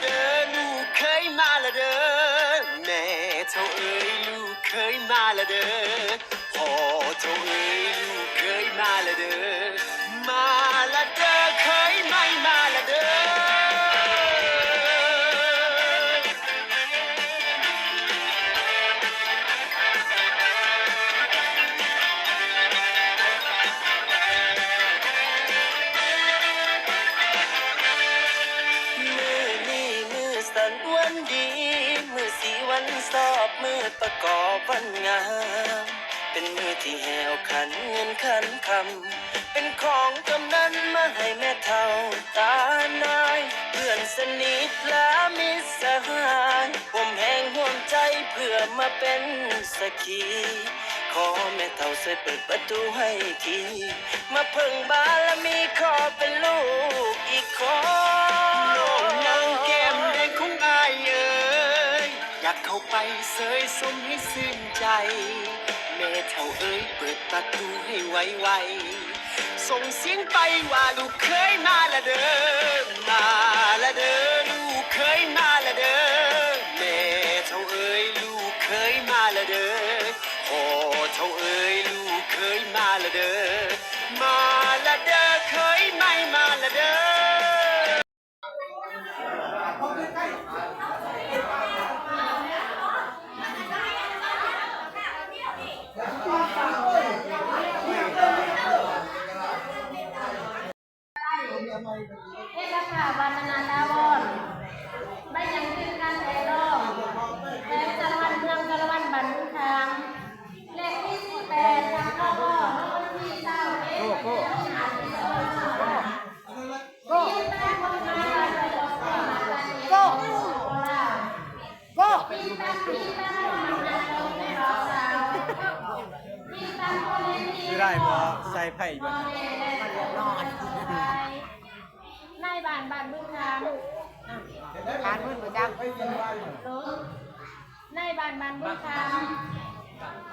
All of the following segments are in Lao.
ເດີ ລູກເຂີຍມາລະເດີ ແມ່ເຖົ້າເອີຍ ລູກເຂີຍມາລະເດີ ພໍ່ເຖົ້າເອີຍ ລູກເຂີຍມາລະເດີ ມາລະເດີ ເຂີຍໃໝ່ມາລະເດີ. ມື້ນີ້ມື້ສັນວັນດີ ມື້ສີວັນຊອບ ມື້ປະກອບວັນງາມ ເປັນມື້ທີ່ແຫ້ວຂັນເງິນຂັນຄຳ ເປັນຂອງກຳນັນມາໃຫ້ແມ່ເຖົ້າຕານາຍ ເພື່ອນສະໜິດລະມິດສະຫາຍ ຮ່ວມແຮງຮ່ວມໃຈເພື່ອມາເປັນສັກຂີ ຂໍແມ່ເຖົ້າຊ່ວຍເປີດປະຕູໃຫ້ທີ ມາເພິ່ງບາລະມີ ຂໍເປັນລູກອີກຄົນ. ນ້ອງນາງແກ້ມແດງຂອງອ້າຍເອີຍ ຢາກເຂົ້າໄປເຊີຍຊົມໃຫ້ຊື່ນໃຈ ແມ່ເຖົ້າເອີຍ ເປີດປະຕູໃຫ້ໄວໆ ສົ່ງສຽງໄປວ່າ ລູກເຂີຍມາລະເດີ ມາລະເດີ ລູກເຂີຍມາລະເດີ ແມ່ເຖົ້າເອີຍ ລູກເຂີຍມາລະເດີ ພໍ່ເຖົ້າເອີຍ ລູກເຂີຍມາລະເດີ ມາລະເດີ ເຂີຍໃໝ່ມາລະເດີ. ເອກະພາບ ວັດທະນະຖາວອນ ໄປຍັງທີ່ການແຕ່ງດອງ ແຂວງສາລະວັນ ເມືອງສາລະວັນ ບ້ານບຸນຄຳ ເລກທີສິບແປດ ທາງ ກກ ລົງວັນທີຊາວເອັດ ໂກໂກ ໂກໂກ ໂກ ໂກ ຊິໄດ້ບໍ່? ໃສ່ໄພຢູ່ບໍ່? ນາຍບ້ານບ້ານບຸນຄຳ ບ້ານເພິ່ນບໍ່ຈັກ ນາຍບ້ານບ້ານບຸນຄຳ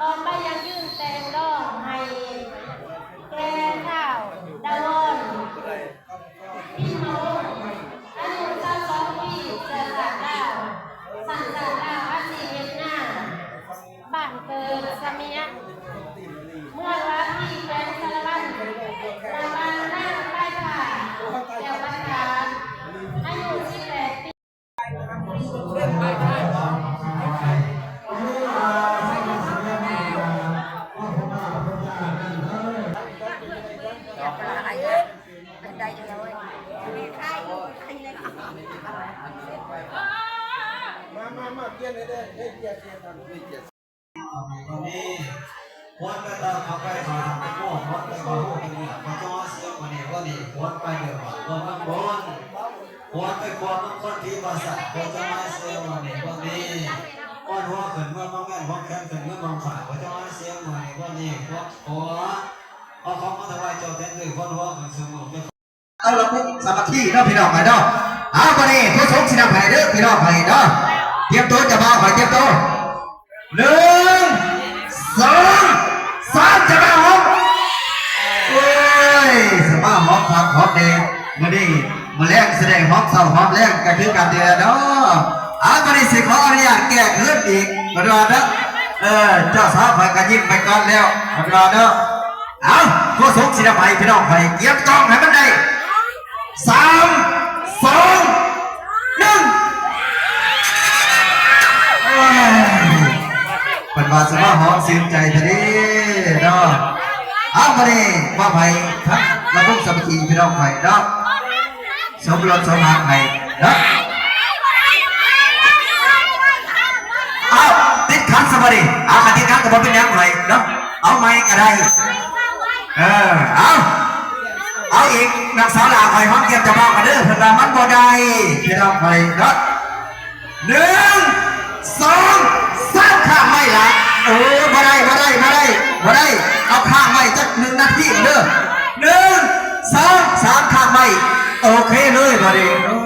ອອກໃບຢັ້ງຢືນແຕ່ງດອງໃຫ້ແກ່ທ້າວ ດາວອນ ພິມມະວົງ ອາຍຸຊາວສອງປີ ເຊື້ອຊາດລາວ ສັນຊາດລາວ ອາຊີບເຮັດນາ ບ້ານເກີດສະເມຍ ເມືອງວາປີ ແຂວງສາລະວັນ ລະຫວ່າງນາງໄພພາ ແກ້ວບັນດາ ອາຍຸສິບແປດປີ. ມາ ມາ ມາ ປ່ຽນໃຫ້ແດ່ ໃຫ້ກຽດ ໃຫ້ກຽດກັນ ໃຫ້ກຽດ. ວັນໄປຕາມເຂົາໄປຫາຕະໂກ ວັນໄປບໍ່ຮູ້ເປັນຫຍັງ ບໍ່ຈອຍສຽງ ວັນນີ້ ວັນນີ້ ວັນໄປເດີ ວັນ ວັນ ວັນ ວັນໄປຄວາມມັນຄົນທີ່ພາສາ ບໍ່ຈອຍສຽງ ວັນນີ້ ວັນນີ້ ວັນຫົວຂຶ້ນເມືອງ ວັນແມ່ນ ວັນແຂນຂຶ້ນເມືອງ ວັນຂາ ບໍ່ຈອຍສຽງ ວັນນີ້ ວັນນີ້ ວັນ ຂໍ ເອົາຂອງມາຖວາຍເຈົ້າແທນເດີ ວັນຫົວຂຶ້ນສູ່ເມືອງ ເອົາລະບຸກສາມັກຄີເນາະ ພີ່ນ້ອງເອີຍເນາະ. ເອົາ ບາດນີ້ຜູ້ສົງຊິນຳໃຫ້ເດີ ພີ່ນ້ອງເອີຍເນາະ. ຕຽມໂຕ ເຈົ້າບ່າວຂ້ອຍ ຕຽມໂຕ. ໜຶ່ງ ສອງ ສາມ ເຈົ້າບ່າວຫອມ. ໂອ້ຍ ສະມາຫອມຄັກຫອມແນ່. ມື້ນີ້ ມື້ແລງຊິໄດ້ຫອມເຊົ້າຫອມແລງ ກໍຄືກັນເດີເນາະ. ເອົາ ບາດນີ້ຊິຂໍອະນຸຍາດແກ້ຄືນອີກ ເພິ່ນວ່າເນາະ. ເອີ ເຈົ້າສາວຂ້ອຍກໍຍິ້ມໄປກ່ອນແລ້ວ ເພິ່ນວ່າເນາະ. ເອົາ ຜູ້ສົງຊິນຳໃຫ້ ພີ່ນ້ອງຂ້ອຍ ຕຽມຕ້ອງໃຫ້ມັນໄດ້ ສາມ ສອງ ໜຶ່ງ. ໂອ້ຍ ເພິ່ນວ່າຊິມາຫອມຊື່ນໃຈແທ້ເດ້ເນາະ. ເອົາ ບາດນີ້ມອບໃຫ້ທາງລະວົງສາມັກຄີ ພີ່ນ້ອງຂ້ອຍເນາະ. ສົມລົດສົມຮັກໃຫ້ເນາະ. ເອົາ ຕິດຂັນຊະບາດນີ້. ເອົາ ຄັນຕິດຂັນກໍບໍ່ເປັນຫຍັງໃຫ້ເນາະ. ເອົາໃໝ່ກໍໄດ້. ເອີ ເອົາ ເອົາອີກ ນ້ອງສາວຫຼ້າ ຂ້ອຍຫອມແກ້ມເຈົ້າບ່າວກັນເດີ. ເພິ່ນວ່າມັນບໍ່ໄດ້ ພີ່ນ້ອງຂ້ອຍເນາະ. ໜຶ່ງ ສອງ ສາມ ຄ້າງໄວ້ລະ. ເອີ ບໍ່ໄດ້ ບໍ່ໄດ້ ບໍ່ໄດ້ ບໍ່ໄດ້. ເອົາຄ້າງໄວ້ຈັກໜຶ່ງນາທີເດີ. ໜຶ່ງ ສອງ ສາມ ຄ້າງໄວ້. ໂອເຄເລີຍບາດນີ້. ໂອ້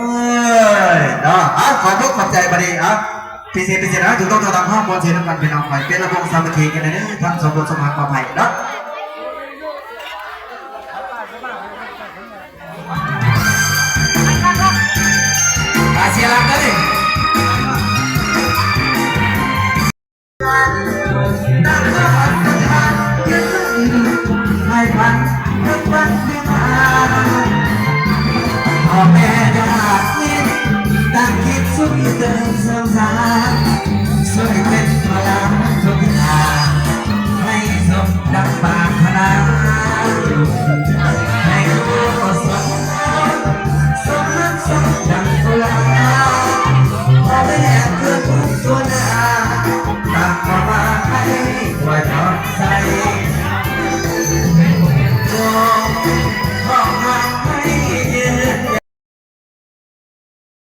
ຍ ເນາະ. ເອົາ ຂອບອົກຂອບໃຈບາດນີ້. ເອົາ ພິເສດ ພິເສດ ໃຫ້ຖືກຕ້ອງເທົ່າທາງຫ້ອງ ມ່ວນຊື່ນນຳກັນ ພີ່ນ້ອງຂ້ອຍ ເປັນລະວົງສາມັກຄີກັນເດີ ທັງສອງຄົນສະໝັກມາໃໝ່ເນາະ. ອ່າ ເສຍຫຼັກເດີ ນະຄອນສະຫວັນ ໃຫ້ພັນ ທຸກວັນເວລາ ພໍ່ແມ່ຢາກຍິນ ຕັ້ງຈິດສຸກເຕີມສອງສາ ຊ່ວຍເປັນພະລັງທຸກຢ່າງ ໃຫ້ສົມດັ່ງປາດຖະໜາ.